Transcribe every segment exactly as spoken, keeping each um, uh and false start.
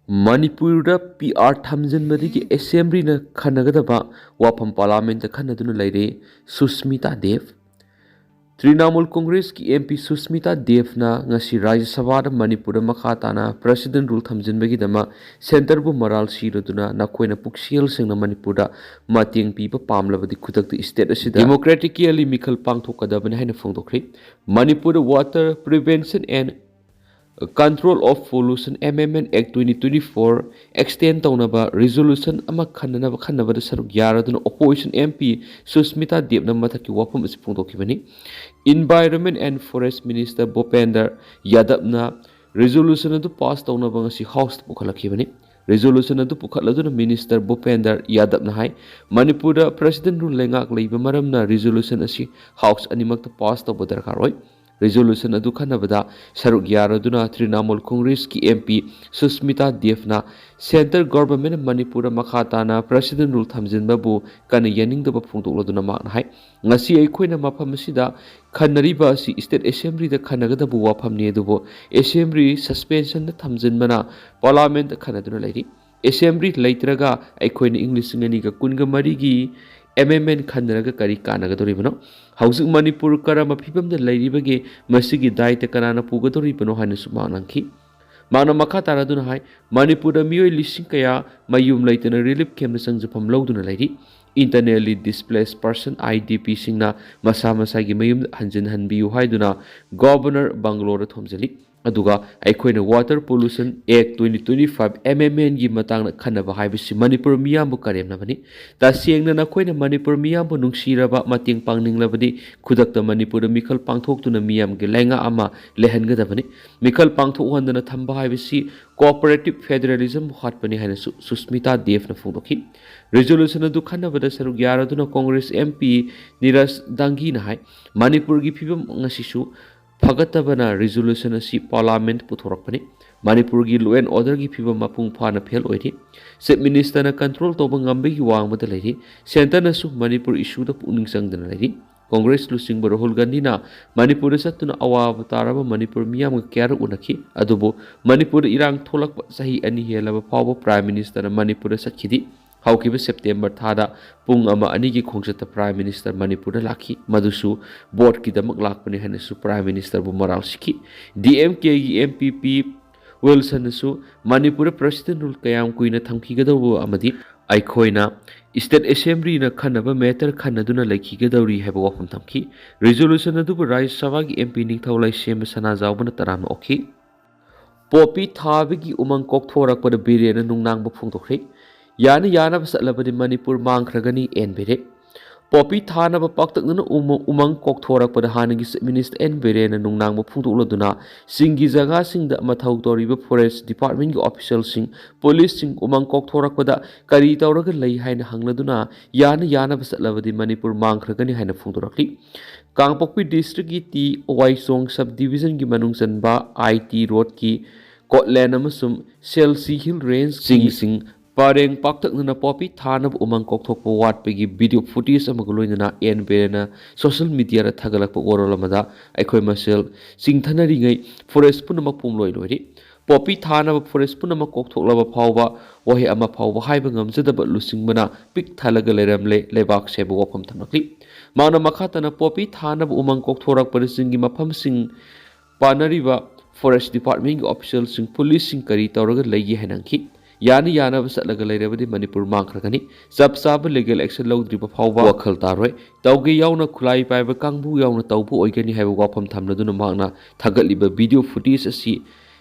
ꯃꯅꯤꯄꯨꯔꯗ P R ꯊꯝꯖꯤꯟꯕꯗꯒꯤ ꯑꯦꯁꯦꯝꯕ꯭ꯂꯤꯅ ꯈꯟꯅꯒꯗꯕ ꯋꯥꯐꯝ ꯄꯥꯔꯂꯥꯃꯦꯟꯠꯇ ꯈꯟꯅꯗꯨꯅ ꯂꯩꯔꯦ ꯁꯨꯁꯃꯤꯇꯥ ꯗꯦꯕ꯫ ꯇ꯭ꯔꯤꯅꯥꯃꯨꯜ ꯀꯣꯡꯒ꯭ꯔꯦꯁꯀꯤ ꯑꯦꯝ ꯄꯤ ꯁꯨꯁꯃꯤꯇꯥ ꯗꯦꯕꯅ ꯉꯁꯤ ꯔꯥꯖ꯭ꯌ ꯁꯚꯥꯗ ꯃꯅꯤꯄꯨꯔꯗ ꯃꯈꯥ ꯇꯥꯅ ꯄ꯭ꯔꯦꯁꯤꯗꯦꯟꯠ ꯔꯨꯜ ꯊꯝꯖꯤꯟꯕꯒꯤꯗꯃꯛ ꯁꯦꯟꯇꯔꯕꯨ ꯃꯔꯥꯜ ꯁꯤꯔꯗꯨꯅ ꯅꯈꯣꯏꯅ ꯄꯨꯛꯆꯦꯜ ꯁꯦꯡꯅ ꯃꯅꯤꯄꯨꯔꯗ ꯃꯇꯦꯡ ꯄꯤꯕ ꯄꯥꯝꯂꯕꯗꯤ ꯈꯨꯗꯛꯇ ꯁ꯭ꯇꯦꯠ ꯑꯁꯤꯗ ꯗꯦꯃꯣꯀ꯭ꯔꯦꯇꯤꯀꯦꯜꯂꯤ ꯃꯤꯈꯜ ꯄꯥꯡꯊꯣꯛꯀꯗꯕꯅꯤ ꯍꯥꯏꯅ ꯐꯣꯡꯗꯣꯛꯈ꯭ꯔꯦ꯫ ꯃꯅꯤꯄꯨꯔꯗ Water Prevention and Control of Pollution Amendment Act twenty twenty-four extend ꯇꯧꯅꯕ ꯔꯤꯖꯣꯂꯨꯁꯟ ꯑꯃ ꯈꯟꯅꯅꯕ ꯈꯟꯅꯕꯗ ꯁꯔꯨꯛ ꯌꯥꯔꯗꯨꯅ ꯑꯣꯄꯣꯖꯤꯁꯟ ꯑꯦꯝ ꯄꯤ ꯁꯨꯁꯃꯤꯇꯥ ꯗꯦꯕꯅ ꯃꯊꯛꯀꯤ ꯋꯥꯐꯝ ꯑꯁꯤ ꯐꯣꯡꯗꯣꯛꯈꯤꯕꯅꯤ꯫ Environment and Forest Minister Bhupender ꯌꯥꯗꯕꯅ ꯔꯤꯖꯣꯂꯨꯁꯟ ꯑꯗꯨ ꯄꯥꯁ ꯇꯧꯅꯕ ꯉꯁꯤ ꯍꯥꯎꯁꯇ ꯄꯨꯈꯠꯂꯛꯈꯤꯕꯅꯤ꯫ ꯔꯤꯖꯣꯂꯨꯁꯟ ꯑꯗꯨ ꯄꯨꯈꯠꯂꯗꯨꯅ ꯃꯤꯅꯤꯁꯇꯔ ꯚꯨꯄꯦꯟꯗ꯭ꯔ ꯌꯥꯗꯕꯅ ꯍꯥꯏ, ꯃꯅꯤꯄꯨꯔꯗ ꯄ꯭ꯔꯦꯁꯤꯗꯦꯟꯠ ꯔꯨꯜ ꯂꯩꯉꯥꯛ ꯂꯩꯕ ꯃꯔꯝꯅ ꯔꯤꯖꯣꯂꯨꯁꯟ ꯑꯁꯤ ꯍꯥꯎꯁ ꯑꯅꯤꯃꯛꯇ ꯄꯥꯁ ꯇꯧꯕ ꯗꯔꯀꯥꯔ ꯑꯣꯏ꯫ ꯔꯤꯖꯣꯂꯨꯁꯟ ꯑꯗꯨ ꯈꯟꯅꯕꯗ ꯁꯔꯨꯛ ꯌꯥꯔꯗꯨꯅ ꯇ꯭ꯔꯤꯅꯥꯃꯨꯜ ꯀꯣꯡꯒ꯭ꯔꯦꯁꯀꯤ ꯑꯦꯝ ꯄꯤ ꯁꯨꯁꯃꯤꯇꯥ ꯗꯦꯕꯅ ꯁꯦꯟꯇꯔ ꯒꯣꯚꯔꯟꯃꯦꯟꯠꯅ ꯃꯅꯤꯄꯨꯔꯗ ꯃꯈꯥ ꯇꯥꯅ ꯄ꯭ꯔꯦꯁꯤꯗꯦꯟꯠ ꯔꯨꯜ ꯊꯝꯖꯤꯟꯕꯕꯨ ꯀꯟꯅ ꯌꯥꯅꯤꯡꯗꯕ ꯐꯣꯡꯗꯣꯛꯂꯗꯨꯅ ꯃꯍꯥꯛꯅ ꯍꯥꯏ, ꯉꯁꯤ ꯑꯩꯈꯣꯏꯅ ꯃꯐꯝ ꯑꯁꯤꯗ ꯈꯟꯅꯔꯤꯕ ꯑꯁꯤ ꯁ꯭ꯇꯦꯠ ꯑꯦꯁꯦꯝꯕ꯭ꯂꯤꯗ ꯈꯟꯅꯒꯗꯕ ꯋꯥꯐꯝꯅꯤ, ꯑꯗꯨꯕꯨ ꯑꯦꯁꯦꯝꯕ꯭ꯂꯤ ꯁꯁꯄꯦꯟꯁꯟꯗ ꯊꯝꯖꯤꯟꯕꯅ ꯄꯥꯔꯂꯥꯃꯦꯟꯠꯇ ꯈꯟꯅꯗꯨꯅ ꯂꯩꯔꯤ꯫ ꯑꯦꯁꯦꯝꯕ꯭ꯂꯤ ꯂꯩꯇ꯭ꯔꯒ ꯑꯩꯈꯣꯏꯅ ꯏꯪ ꯂꯤꯁꯤꯡ ꯑꯅꯤꯒ ꯀꯨꯟꯒ ꯃꯔꯤꯒꯤ ꯑꯦꯃꯦꯟꯃꯦꯟꯠ ꯈꯟꯅꯔꯒ ꯀꯔꯤ ꯀꯥꯟꯅꯒꯗꯧꯔꯤꯕꯅꯣ? ꯍꯧꯖꯤꯛ ꯃꯅꯤꯄꯨꯔ ꯀꯔꯝꯕ ꯐꯤꯕꯝꯗ ꯂꯩꯔꯤꯕꯒꯦ? ꯃꯁꯤꯒꯤ ꯗꯥꯏꯇ ꯀꯅꯥꯅ ꯄꯨꯒꯗꯧꯔꯤꯕꯅꯣ ꯍꯥꯏꯅꯁꯨ ꯃꯍꯥꯛꯅ ꯍꯪꯈꯤ꯫ ꯃꯍꯥꯛꯅ ꯃꯈꯥ ꯇꯥꯔꯗꯨꯅ ꯍꯥꯏ, ꯃꯅꯤꯄꯨꯔꯗ ꯃꯤꯑꯣꯏ ꯂꯤꯁꯤꯡ ꯀꯌꯥ ꯃꯌꯨꯝ ꯂꯩꯇꯅ ꯔꯤꯂꯤꯐ ꯀꯦꯝꯞꯇ ꯆꯪꯖꯐꯝ ꯂꯧꯗꯨꯅ ꯂꯩꯔꯤ꯫ Internally Displaced Person, I D P ꯁꯤꯡꯅ ꯃꯁꯥ ꯃꯁꯥꯒꯤ ꯃꯌꯨꯝꯗ ꯍꯟꯖꯤꯟꯍꯟꯕꯤꯌꯨ ꯍꯥꯏꯗꯨꯅ ꯒꯣꯚꯔꯅꯔ ꯕꯪꯒ꯭ꯂꯣꯗ ꯊꯣꯝꯖꯤꯜꯂꯤ꯫ ꯑꯗꯨꯒ ꯑꯩꯈꯣꯏꯅ Water Pollution Act twenty twenty-five amendment ꯒꯤ ꯃꯇꯥꯡꯗ ꯈꯟꯅꯕ ꯍꯥꯏꯕꯁꯤ ꯃꯅꯤꯄꯨꯔ ꯃꯤꯌꯥꯝꯕꯨ ꯀꯔꯦꯝꯅꯕꯅꯤ꯫ ꯇꯁꯦꯡꯅ ꯅꯈꯣꯏꯅ ꯃꯅꯤꯄꯨꯔ ꯃꯤꯌꯥꯝꯕꯨ ꯅꯨꯡꯁꯤꯔꯕ, ꯃꯇꯦꯡ ꯄꯥꯡꯅꯤꯡꯂꯕꯗꯤ ꯈꯨꯗꯛꯇ ꯃꯅꯤꯄꯨꯔꯗ ꯃꯤꯈꯜ ꯄꯥꯡꯊꯣꯛꯇꯨꯅ ꯃꯤꯌꯥꯝꯒꯤ ꯂꯩꯉꯥꯛ ꯑꯃ ꯂꯩꯍꯟꯒꯗꯕꯅꯤ꯫ ꯃꯤꯈꯜ ꯄꯥꯡꯊꯣꯛꯍꯟꯗꯅ ꯊꯝꯕ ꯍꯥꯏꯕꯁꯤ cooperative federalism ꯕꯨ ꯍꯥꯠꯄꯅꯤ ꯍꯥꯏꯅꯁꯨ ꯁꯨꯁꯃꯤꯇꯥ ꯗꯦꯕꯅ ꯐꯣꯡꯗꯣꯛꯈꯤ꯫ ꯔꯤꯖꯣꯂꯨꯁꯟ ꯑꯗꯨ ꯈꯟꯅꯕꯗ ꯁꯔꯨꯛ ꯌꯥꯔꯗꯨꯅ ꯀꯣꯡꯒ꯭ꯔꯦꯁ ꯑꯦꯝ ꯄꯤ ꯅꯤꯔꯖ ꯗꯥꯡꯒꯤꯅ ꯍꯥꯏ, ꯃꯅꯤꯄꯨꯔꯒꯤ ꯐꯤꯕꯝ ꯉꯁꯤꯁꯨ ꯐꯒꯠꯇꯕꯅ ꯔꯤꯖꯣꯂꯨꯁꯟ ꯑꯁꯤ ꯄꯥꯔꯂꯥꯃꯦꯟꯠ ꯄꯨꯊꯣꯔꯛꯄꯅꯤ꯫ ꯃꯅꯤꯄꯨꯔꯒꯤ law and order ꯒꯤ ꯐꯤꯕꯝ ꯃꯄꯨꯡ ꯐꯥꯅ ꯐꯦꯜ ꯑꯣꯏꯔꯤ꯫ ꯆꯤꯐ ꯃꯤꯅꯤꯁꯇꯔꯅ ꯀꯟꯇ꯭ꯔꯣꯜ ꯇꯧꯕ ꯉꯝꯕꯒꯤ ꯋꯥꯡꯃꯗ ꯂꯩꯔꯤ꯫ ꯁꯦꯟꯇꯔꯅꯁꯨ ꯃꯅꯤꯄꯨꯔ ꯏꯁꯨꯗ ꯄꯨꯛꯅꯤꯡ ꯆꯪꯗꯅ ꯂꯩꯔꯤ꯫ ꯀꯣꯡꯒ꯭ꯔꯦꯁ ꯂꯨꯆꯤꯡꯕ ꯔꯥꯍꯨꯜ ꯒꯥꯟꯙꯤꯅ ꯃꯅꯤꯄꯨꯔꯗ ꯆꯠꯇꯨꯅ ꯑꯋꯥꯕ ꯇꯥꯔꯕ ꯃꯅꯤꯄꯨꯔ ꯃꯤꯌꯥꯝꯒ ꯀꯌꯥꯔꯛ ꯎꯅꯈꯤ꯫ ꯑꯗꯨꯕꯨ ꯃꯅꯤꯄꯨꯔꯗ ꯏꯔꯥꯡ ꯊꯣꯛꯂꯛꯄ ꯆꯍꯤ ꯑꯅꯤ ꯍꯦꯜꯂꯕ ꯐꯥꯎꯕ Prime Ministerꯅ ꯃꯅꯤꯄꯨꯔꯗ ꯆꯠꯈꯤꯗꯦ꯫ ꯍꯧꯈꯤꯕ September ꯊꯥꯗ ꯄꯨꯡ ꯑꯃ ꯑꯅꯤꯒꯤ ꯈꯣꯡꯆꯠꯇ Prime Minister ꯃꯅꯤꯄꯨꯔꯗ ꯂꯥꯛꯈꯤ꯫ ꯃꯗꯨꯁꯨ voteꯀꯤꯗꯃꯛ ꯂꯥꯛꯄꯅꯤ ꯍꯥꯏꯅꯁꯨ Prime Ministerꯕꯨ ꯃꯔꯥꯜ ꯁꯤꯈꯤ꯫ DMKꯒꯤ MPP Wilsonꯅꯁꯨ ꯃꯅꯤꯄꯨꯔꯗ President Rule ꯀꯌꯥꯝ ꯀꯨꯏꯅ ꯊꯝꯈꯤꯒꯗꯧꯕ ꯑꯃꯗꯤ ꯑꯩꯈꯣꯏꯅ State Assemblyꯅ ꯈꯟꯅꯕ matter ꯈꯟꯅꯗꯨꯅ ꯂꯩꯈꯤꯒꯗꯧꯔꯤ ꯍꯥꯏꯕ ꯋꯥꯐꯝ ꯊꯝꯈꯤ꯫ Resolution ꯑꯗꯨꯕꯨ ꯔꯥꯖ꯭ꯌ ꯁꯚꯥꯒꯤ MP ꯅꯤꯡꯊꯧ ꯂꯩꯁꯦꯝꯕ ꯁꯅꯥꯖꯥꯎꯕꯅ ꯇꯔꯥꯝꯅ ꯑꯣꯛꯈꯤ꯫ ꯄꯣꯄꯤ ꯊꯥꯕꯒꯤ ꯎꯃꯪ ꯀꯣꯛꯊꯣꯔꯛꯄꯗ ꯕꯤꯔꯦꯟꯅ ꯅꯨꯡꯅꯥꯡꯕ ꯐꯣꯡꯗꯣꯛꯈ꯭ꯔꯦ꯫ ꯌꯥꯅ ꯌꯥꯅꯕ ꯆꯠꯂꯕꯗꯤ ꯃꯅꯤꯄꯨꯔ ꯃꯥꯡꯈ꯭ꯔꯒꯅꯤ, ꯑꯦꯟ ꯕꯤꯔꯦꯟ꯫ ꯄꯣꯄꯤ ꯊꯥꯅꯕ ꯄꯥꯛꯇꯛꯅꯅ ꯎꯃ-, ꯎꯃꯪ ꯀꯣꯛꯊꯣꯔꯛꯄꯗ ꯍꯥꯟꯅꯒꯤ Chief Minister ꯑꯦꯟ ꯕꯤꯔꯦꯟꯅ ꯅꯨꯡꯅꯥꯡꯕ ꯐꯣꯡꯗꯣꯛꯂꯗꯨꯅ ꯆꯤꯡꯒꯤ ꯖꯒꯥꯁꯤꯡꯗ ꯃꯊꯧ ꯇꯧꯔꯤꯕ Forest Departmentꯀꯤ officialꯁꯤꯡ, policeꯁꯤꯡ ꯎꯃꯪ ꯀꯣꯛꯊꯣꯔꯛꯄꯗ ꯀꯔꯤ ꯇꯧꯔꯒ ꯂꯩ ꯍꯥꯏꯅ ꯍꯪꯂꯗꯨꯅ ꯌꯥꯅ ꯌꯥꯅꯕ ꯆꯠꯂꯕꯗꯤ ꯃꯅꯤꯄꯨꯔ ꯃꯥꯡꯈ꯭ꯔꯒꯅꯤ ꯍꯥꯏꯅ ꯐꯣꯡꯗꯣꯔꯛꯂꯤ꯫ ꯀꯥꯡꯄꯣꯛꯄꯤ districtꯀꯤ ꯇꯤ ꯋꯥꯏꯁꯣꯡ sub divisionꯒꯤ ꯃꯅꯨꯡ ꯆꯟꯕ ꯑꯥꯏ ꯇꯤ roadꯀꯤ Kotland ꯑꯃꯁꯨꯡ Selsey Hill Rangeꯀꯤ ꯆꯤꯡꯁꯤꯡ ꯄꯔꯦꯡ ꯄꯥꯛꯇꯛꯅꯅ ꯄꯣꯄꯤ ꯊꯥꯅꯕ ꯎꯃꯪ ꯀꯣꯛꯊꯣꯛꯄ ꯋꯥꯠꯄꯒꯤ video footage ꯑꯃꯒ ꯂꯣꯏꯅꯅ ꯑꯦꯟ ꯕꯤꯔꯦꯟꯅ social mediaꯗ ꯊꯥꯒꯠꯂꯛꯄ ꯋꯥꯔꯣꯜ ꯑꯃꯗ ꯑꯩꯈꯣꯏ ꯃꯁꯦꯜ ꯆꯤꯡꯊꯅꯔꯤꯉꯩ forest ꯄꯨꯝꯅꯃꯛ ꯄꯨꯝꯂꯣꯏ ꯂꯣꯏꯔꯤ꯫ ꯄꯣꯄꯤ ꯊꯥꯅꯕ forest ꯄꯨꯝꯅꯃꯛ ꯀꯣꯛꯊꯣꯛꯂꯕ ꯐꯥꯎꯕ ꯋꯥꯍꯩ ꯑꯃ ꯐꯥꯎꯕ ꯍꯥꯏꯕ ꯉꯝꯖꯗꯕ ꯂꯨꯆꯤꯡꯕꯅ ꯄꯤꯛ ꯊꯜꯂꯒ ꯂꯩꯔꯝꯂꯦ ꯂꯩꯕꯥꯛꯁꯦ ꯍꯥꯏꯕ ꯋꯥꯐꯝ ꯊꯝꯂꯛꯂꯤ꯫ ꯃꯍꯥꯛꯅ ꯃꯈꯥ ꯇꯥꯅ ꯄꯣꯄꯤ ꯊꯥꯅꯕ ꯎꯃꯪ ꯀꯣꯛꯊꯣꯔꯛꯄꯗ ꯆꯤꯡꯒꯤ ꯃꯐꯝꯁꯤꯡ ꯄꯥꯟꯅꯔꯤꯕ Forest Departmentꯀꯤ officialꯁꯤꯡ, policeꯁꯤꯡ ꯀꯔꯤ ꯇꯧꯔꯒ ꯂꯩꯒꯦ ꯍꯥꯏꯅ ꯍꯪꯈꯤ꯫ ꯌꯥꯅ ꯌꯥꯅꯕ ꯆꯠꯂꯒ ꯂꯩꯔꯕꯗꯤ ꯃꯅꯤꯄꯨꯔ ꯃꯥꯡꯈ꯭ꯔꯒꯅꯤ꯫ ꯆꯞ ꯆꯥꯕ legal action ꯂꯧꯗ꯭ꯔꯤꯕ ꯐꯥꯎꯕ ꯋꯥꯈꯜ ꯇꯥꯔꯣꯏ꯫ ꯇꯧꯒꯦ ꯌꯥꯎꯅ ꯈꯨꯠꯂꯥꯏ ꯄꯥꯏꯕ ꯀꯥꯡꯕꯨ ꯌꯥꯎꯅ ꯇꯧꯕ ꯑꯣꯏꯒꯅꯤ ꯍꯥꯏꯕ ꯋꯥꯐꯝ ꯊꯝꯂꯗꯨꯅ ꯃꯍꯥꯛꯅ ꯊꯥꯒꯠꯂꯤꯕ video footage ꯑꯁꯤ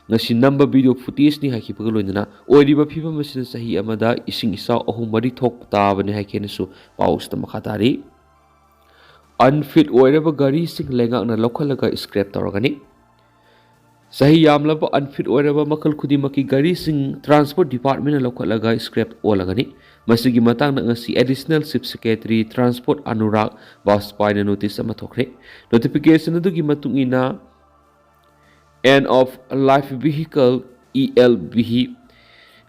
ꯉꯁꯤ ꯅꯝꯕ video footageꯅꯤ ꯍꯥꯏꯈꯤꯕꯒ ꯂꯣꯏꯅꯅ ꯑꯣꯏꯔꯤꯕ ꯐꯤꯕꯝ ꯑꯁꯤꯅ ꯆꯍꯤ ꯑꯃꯗ ꯏꯁꯤꯡ ꯏꯆꯥꯎ ꯑꯍꯨꯝ ꯃꯔꯤ ꯊꯣꯛꯄ ꯇꯥꯕꯅꯤ ꯍꯥꯏꯈꯤ ꯍꯥꯏꯅꯁꯨ ꯄꯥꯎ ꯑꯁꯤꯗ ꯃꯈꯥ ꯇꯥꯔꯤ꯫ Unfit ꯑꯣꯏꯔꯕ ꯒꯥꯔꯤꯁꯤꯡ ꯂꯩꯉꯥꯛꯅ ꯂꯧꯈꯠꯂꯒ scrap ꯇꯧꯔꯒꯅꯤ꯫ ꯆꯍꯤ ꯌꯥꯝꯂꯕ unfit ꯑꯣꯏꯔꯕ ꯃꯈꯜ ꯈꯨꯗꯤꯡꯃꯛꯀꯤ ꯒꯥꯔꯤꯁꯤꯡ Transport Departmentꯅ ꯂꯧꯈꯠꯂꯒ scrap ꯑꯣꯜꯂꯒꯅꯤ꯫ ꯃꯁꯤꯒꯤ ꯃꯇꯥꯡꯗ ꯉꯁꯤ Additional Chief Secretary Transport Anurag ꯕꯥꯖꯄꯥꯏꯅ notice ꯑꯃ ꯊꯣꯛꯈ꯭ꯔꯦ꯫ Notification ꯑꯗꯨꯒꯤ ꯃꯇꯨꯡ ꯏꯟꯅ End of Life Vehicle, E L V,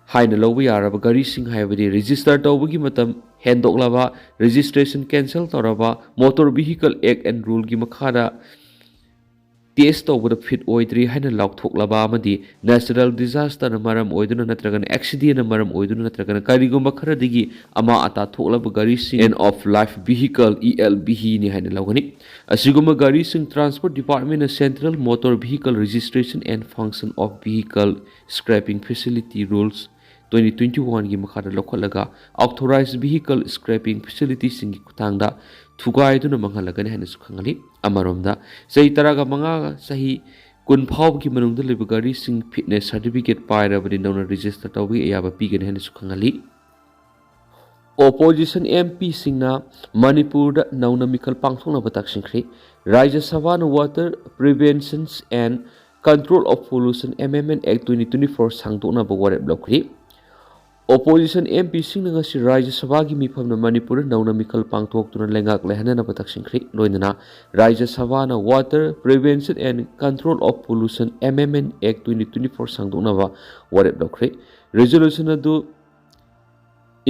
ꯍꯥꯏꯅ ꯂꯧꯕ ꯌꯥꯔꯕ ꯒꯥꯔꯤꯁꯤꯡ ꯍꯥꯏꯕꯗꯤ register ꯇꯧꯕꯒꯤ ꯃꯇꯝ ꯍꯦꯟꯗꯣꯛꯂꯕ, registration cancel ꯇꯧꯔꯕ, Motor Vehicle Act and Ruleꯒꯤ ꯃꯈꯥꯗ test ꯇꯧꯕꯗ fit ꯑꯣꯏꯗ꯭ꯔꯤ ꯍꯥꯏꯅ ꯂꯥꯎꯊꯣꯛꯂꯕ ꯑꯃꯗꯤ natural disasterꯅ ꯃꯔꯝ ꯑꯣꯏꯗꯨꯅ ꯅꯠꯇ꯭ꯔꯒꯅ accidentꯅ ꯃꯔꯝ ꯑꯣꯏꯗꯨꯅ ꯅꯠꯇ꯭ꯔꯒꯅ ꯀꯔꯤꯒꯨꯝꯕ ꯈꯔꯗꯒꯤ ꯑꯃꯥ ꯑꯇꯥ ꯊꯣꯛꯂꯕ ꯒꯥꯔꯤꯁꯤꯡ end of life vehicle, E L V E ꯅꯤ ꯍꯥꯏꯅ ꯂꯧꯒꯅꯤ꯫ ꯑꯁꯤꯒꯨꯝꯕ ꯒꯥꯔꯤꯁꯤꯡ Transport Departmentꯅ Central Motor Vehicle Registration and Function of Vehicle Scrapping Facility Rules twenty twenty-oneꯒꯤ ꯃꯈꯥꯗ ꯂꯧꯈꯠꯂꯒ authorized vehicle scrapping facilityꯁꯤꯡꯒꯤ ꯈꯨꯠꯊꯥꯡꯗ ꯊꯨꯒꯥꯏꯗꯨꯅ ꯃꯥꯡꯍꯜꯂꯒꯅꯤ ꯍꯥꯏꯅꯁꯨ ꯈꯪꯍꯜꯂꯤ꯫ ꯑꯃꯔꯣꯝꯗ, ꯆꯍꯤ ꯇꯔꯥꯒ ꯃꯉꯥ, ꯆꯍꯤ ꯀꯨꯟ ꯐꯥꯎꯕꯒꯤ ꯃꯅꯨꯡꯗ ꯂꯩꯕ ꯒꯥꯔꯤꯁꯤꯡ fitness certificate ꯄꯥꯏꯔꯕꯗꯤ ꯅꯧꯅ register ꯇꯧꯕꯒꯤ ꯑꯌꯥꯕ ꯄꯤꯒꯅꯤ ꯍꯥꯏꯅꯁꯨ ꯈꯪꯍꯜꯂꯤ꯫ Opposition MPꯁꯤꯡꯅ ꯃꯅꯤꯄꯨꯔꯗ ꯅꯧꯅ ꯃꯤꯈꯜ ꯄꯥꯡꯊꯣꯛꯅꯕ ꯇꯛꯁꯤꯟꯈ꯭ꯔꯤ꯫ ꯔꯥꯖ꯭ꯌ ꯁꯚꯥꯅ Water Prevention and Control of Pollution Amendment Act twenty twenty-four ꯁꯥꯡꯗꯣꯛꯅꯕ ꯋꯥꯔꯦꯞ ꯂꯧꯈ꯭ꯔꯤ꯫ Opposition MPꯁꯤꯡꯅ ꯉꯁꯤ ꯔꯥꯖ꯭ꯌ ꯁꯚꯥꯒꯤ ꯃꯤꯐꯝꯗ ꯃꯅꯤꯄꯨꯔꯗ ꯅꯧꯅ ꯃꯤꯈꯜ ꯄꯥꯡꯊꯣꯛꯇꯨꯅ ꯂꯩꯉꯥꯛ ꯂꯩꯍꯟꯅꯅꯕ ꯇꯛꯁꯤꯟꯈ꯭ꯔꯤ꯫ ꯂꯣꯏꯅꯅ ꯔꯥꯖ꯭ꯌ ꯁꯚꯥꯅ Water Prevention and Control of Pollution Amendment Act twenty twenty-four ꯁꯥꯡꯗꯣꯛꯅꯕ ꯋꯥꯔꯦꯞ ꯂꯧꯈ꯭ꯔꯤ꯫ Resolution ꯑꯗꯨ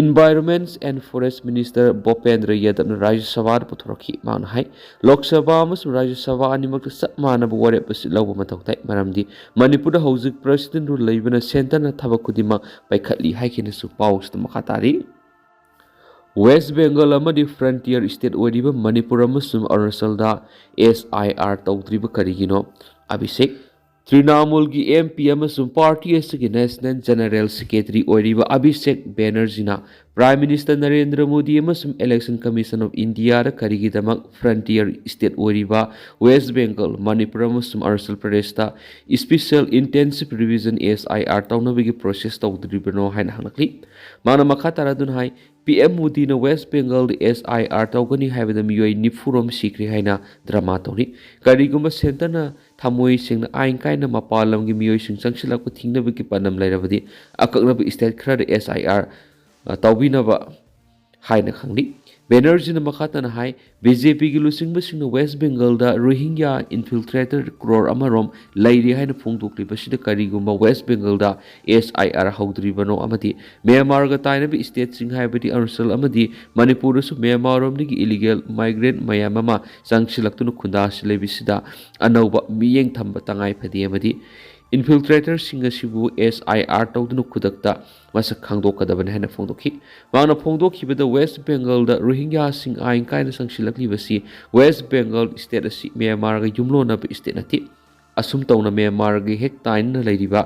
Environment and Forest Minister Bhupender ꯌꯥꯗꯕꯅ ꯔꯥꯖ꯭ꯌ ꯁꯚꯥꯗ ꯄꯨꯊꯣꯔꯛꯈꯤ꯫ ꯃꯍꯥꯛꯅ ꯍꯥꯏ, ꯂꯣꯛ ꯁꯚꯥ ꯑꯃꯁꯨꯡ ꯔꯥꯖ꯭ꯌ ꯁꯚꯥ ꯑꯅꯤꯃꯛꯇ ꯆꯞ ꯃꯥꯟꯅꯕ ꯋꯥꯔꯦꯞ ꯑꯁꯤ ꯂꯧꯕ ꯃꯊꯧ ꯇꯥꯏ, ꯃꯔꯝꯗꯤ ꯃꯅꯤꯄꯨꯔꯗ ꯍꯧꯖꯤꯛ President Rule ꯂꯩꯕꯅ centreꯅ ꯊꯕꯛ ꯈꯨꯗꯤꯡꯃꯛ ꯄꯥꯏꯈꯠꯂꯤ ꯍꯥꯏꯈꯤꯅꯁꯨ ꯄꯥꯎꯁꯤꯗ ꯃꯈꯥ ꯇꯥꯔꯤ꯫ West Bengal ꯑꯃꯗꯤ frontier state ꯑꯣꯏꯔꯤꯕ ꯃꯅꯤꯄꯨꯔ ꯑꯃꯁꯨꯡ ꯑꯔꯨꯅꯥꯆꯜꯗ SIR ꯇꯧꯗ꯭ꯔꯤꯕ ꯀꯔꯤꯒꯤꯅꯣ? ꯑꯚꯤꯁꯦꯛ꯫ ꯇ꯭ꯔꯤꯅꯥꯃꯨꯜꯒꯤ MP ꯑꯃꯁꯨꯡ party ꯑꯁꯤꯒꯤ National General Secretary ꯑꯣꯏꯔꯤꯕ ꯑꯚꯤꯁꯦꯛ ꯕꯦꯅꯔꯖꯤꯅ Prime Minister ꯅꯔꯦꯟꯗ꯭ꯔ ꯃꯣꯗꯤ ꯑꯃꯁꯨꯡ Election Commission of Indiaꯗ ꯀꯔꯤꯒꯤꯗꯃꯛ frontier state ꯑꯣꯏꯔꯤꯕ West Bengal, ꯃꯅꯤꯄꯨꯔ ꯑꯃꯁꯨꯡ ꯑꯔꯨꯅꯥꯆꯜ ꯄ꯭ꯔꯗꯦꯁꯇ Special Intensive Revision, SIR, ꯇꯧꯅꯕꯒꯤ process ꯇꯧꯗ꯭ꯔꯤꯕꯅꯣ ꯍꯥꯏꯅ ꯍꯪꯂꯛꯂꯤ꯫ ꯃꯥꯅ ꯃꯈꯥ ꯇꯥꯔꯗꯨꯅ ꯍꯥꯏ, PM ꯃꯣꯗꯤꯅ West Bengalꯗ SIR ꯇꯧꯒꯅꯤ ꯍꯥꯏꯕꯗ ꯃꯤꯑꯣꯏ ꯅꯤꯐꯨ ꯔꯣꯝ ꯁꯤꯈ꯭ꯔꯦ ꯍꯥꯏꯅ drama ꯇꯧꯔꯤ꯫ ꯀꯔꯤꯒꯨꯝꯕ centreꯅ ꯊꯃꯣꯏ ꯁꯦꯡꯅ ꯑꯥꯏꯟ ꯀꯥꯏꯅ ꯃꯄꯥꯟ ꯂꯝꯒꯤ ꯃꯤꯑꯣꯏꯁꯤꯡ ꯆꯪꯁꯤꯜꯂꯛꯄ ꯊꯤꯡꯅꯕꯒꯤ ꯄꯥꯟꯗꯝ ꯂꯩꯔꯕꯗꯤ, ꯑꯀꯛꯅꯕ state ꯈꯔꯗ SIR, ꯑ, ꯇꯧꯕꯤꯅꯕ ꯍꯥꯏꯅ ꯈꯪꯂꯤ꯫ ꯕꯦꯅꯔꯖꯤꯅ ꯃꯈꯥ ꯇꯥꯅ ꯍꯥꯏ, ꯕꯤ ꯖꯦ ꯄꯤꯒꯤ ꯂꯨꯆꯤꯡꯕꯁꯤꯡꯅ ꯋꯦꯁ ꯕꯦꯡꯒꯜꯗ ꯔꯣꯍꯤꯡꯒ꯭ꯌꯥ ꯏꯟꯐꯤꯜꯇ꯭ꯔꯦꯇꯔ ꯀ꯭ꯔꯣꯔ ꯑꯃꯔꯣꯝ ꯂꯩꯔꯤ ꯍꯥꯏꯅ ꯐꯣꯡꯗꯣꯛꯂꯤꯕꯁꯤꯗ ꯀꯔꯤꯒꯨꯝꯕ ꯋꯦꯁ ꯕꯦꯡꯒꯜꯗ ꯑꯦꯁ ꯑꯥꯏ ꯑꯥꯔ ꯍꯧꯗ꯭ꯔꯤꯕꯅꯣ ꯑꯃꯗꯤ ꯃ꯭ꯌꯥꯟꯃꯥꯔꯒ ꯇꯥꯏꯅꯕ ꯁ꯭ꯇꯦꯠꯁꯤꯡ ꯍꯥꯏꯕꯗꯤ ꯑꯔꯨꯅꯥꯆꯜ ꯑꯃꯗꯤ ꯃꯅꯤꯄꯨꯔꯗꯁꯨ ꯃ꯭ꯌꯥꯟꯃꯥꯔꯔꯣꯝꯗꯒꯤ ꯏꯂꯤꯒꯦꯜ ꯃꯥꯏꯒ꯭ꯔꯦꯟꯠ ꯃꯌꯥꯝ ꯑꯃ ꯆꯪꯁꯤꯜꯂꯛꯇꯨꯅ ꯈꯨꯟꯗꯥꯁꯤꯜꯂꯤꯕꯁꯤꯗ ꯑꯅꯧꯕ ꯃꯤꯠꯌꯦꯡ ꯊꯝꯕ ꯇꯉꯥꯏ ꯐꯗꯦ ꯑꯃꯗꯤ ꯏꯟꯐꯤꯜꯇ꯭ꯔꯦꯇꯔꯁꯤꯡ ꯑꯁꯤꯕꯨ ꯑꯦꯁ ꯑꯥꯏ ꯑꯥꯔ ꯇꯧꯗꯨꯅ ꯈꯨꯗꯛꯇ ꯃꯁꯛ ꯈꯪꯗꯣꯛꯀꯗꯕꯅꯤ ꯍꯥꯏꯅ ꯐꯣꯡꯗꯣꯛꯈꯤ꯫ ꯃꯍꯥꯛꯅ ꯐꯣꯡꯗꯣꯛꯈꯤꯕꯗ ꯋꯦꯁ ꯕꯦꯡꯒꯜꯗ ꯔꯣꯍꯤꯡꯒ꯭ꯌꯥꯁꯤꯡ ꯑꯥꯏꯟ ꯀꯥꯏꯅ ꯆꯪꯁꯤꯜꯂꯛꯂꯤꯕꯁꯤ ꯋꯦꯁ ꯕꯦꯡꯒꯜ ꯁ꯭ꯇꯦꯠ ꯑꯁꯤ ꯃ꯭ꯌꯥꯟꯃꯥꯔꯒ ꯌꯨꯝꯂꯣꯟꯅꯕ ꯁ꯭ꯇꯦꯠ ꯅꯠꯇꯦ꯫ ꯑꯁꯨꯝ ꯇꯧꯅ ꯃ꯭ꯌꯥꯟꯃꯥꯔꯒ ꯍꯦꯛ ꯇꯥꯏꯅꯅ ꯂꯩꯔꯤꯕ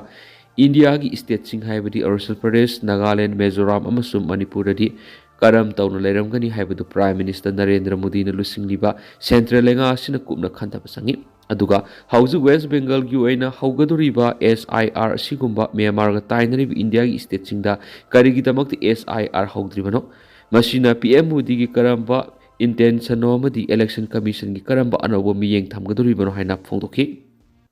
ꯏꯟꯗꯤꯌꯥꯒꯤ ꯁ꯭ꯇꯦꯠꯁꯤꯡ ꯍꯥꯏꯕꯗꯤ ꯑꯔꯨꯅꯥꯆꯜ ꯄ꯭ꯔꯗꯦꯁ, ꯅꯥꯒꯥꯂꯦꯟ, ꯃꯤꯖꯣꯔꯥꯝ ꯑꯃꯁꯨꯡ ꯃꯅꯤꯄꯨꯔꯗꯗꯤ ꯀꯔꯝ ꯇꯧꯅ ꯂꯩꯔꯝꯒꯅꯤ ꯍꯥꯏꯕꯗꯨ ꯄ꯭ꯔꯥꯏꯝ ꯃꯤꯅꯤꯁꯇꯔ ꯅꯔꯦꯟꯗ꯭ꯔ ꯃꯣꯗꯤꯅ ꯂꯨꯆꯤꯡꯂꯤꯕ ꯁꯦꯟꯇ꯭ꯔꯦꯜ ꯂꯩꯉꯥꯛ ꯑꯁꯤꯅ ꯀꯨꯞꯅ ꯈꯟꯊꯕ ꯆꯪꯏ꯫ ꯑꯗꯨꯒ ꯍꯧꯖꯤꯛ ꯋꯦꯁ ꯕꯦꯡꯒꯜꯒꯤ ꯑꯣꯏꯅ ꯍꯧꯒꯗꯧꯔꯤꯕ ꯑꯦꯁ ꯑꯥꯏ ꯑꯥꯔ ꯑꯁꯤꯒꯨꯝꯕ ꯃ꯭ꯌꯥꯟꯃꯥꯔꯒ ꯇꯥꯏꯅꯔꯤꯕ ꯏꯟꯗꯤꯌꯥꯒꯤ ꯁ꯭ꯇꯦꯠꯁꯤꯡꯗ ꯀꯔꯤꯒꯤꯗꯃꯛꯇ ꯑꯦꯁ ꯑꯥꯏ ꯑꯥꯔ ꯍꯧꯗ꯭ꯔꯤꯕꯅꯣ? ꯃꯁꯤꯅ ꯄꯤ ꯑꯦꯝ ꯃꯣꯗꯤꯒꯤ ꯀꯔꯝꯕ ꯏꯟꯇꯦꯟꯁꯟꯅꯣ ꯑꯃꯗꯤ ꯏꯂꯦꯛꯁꯟ ꯀꯃꯤꯁꯟꯒꯤ ꯀꯔꯝꯕ ꯑꯅꯧꯕ ꯃꯤꯠꯌꯦꯡ ꯊꯝꯒꯗꯧꯔꯤꯕꯅꯣ ꯍꯥꯏꯅ ꯐꯣꯡꯗꯣꯛꯈꯤ꯫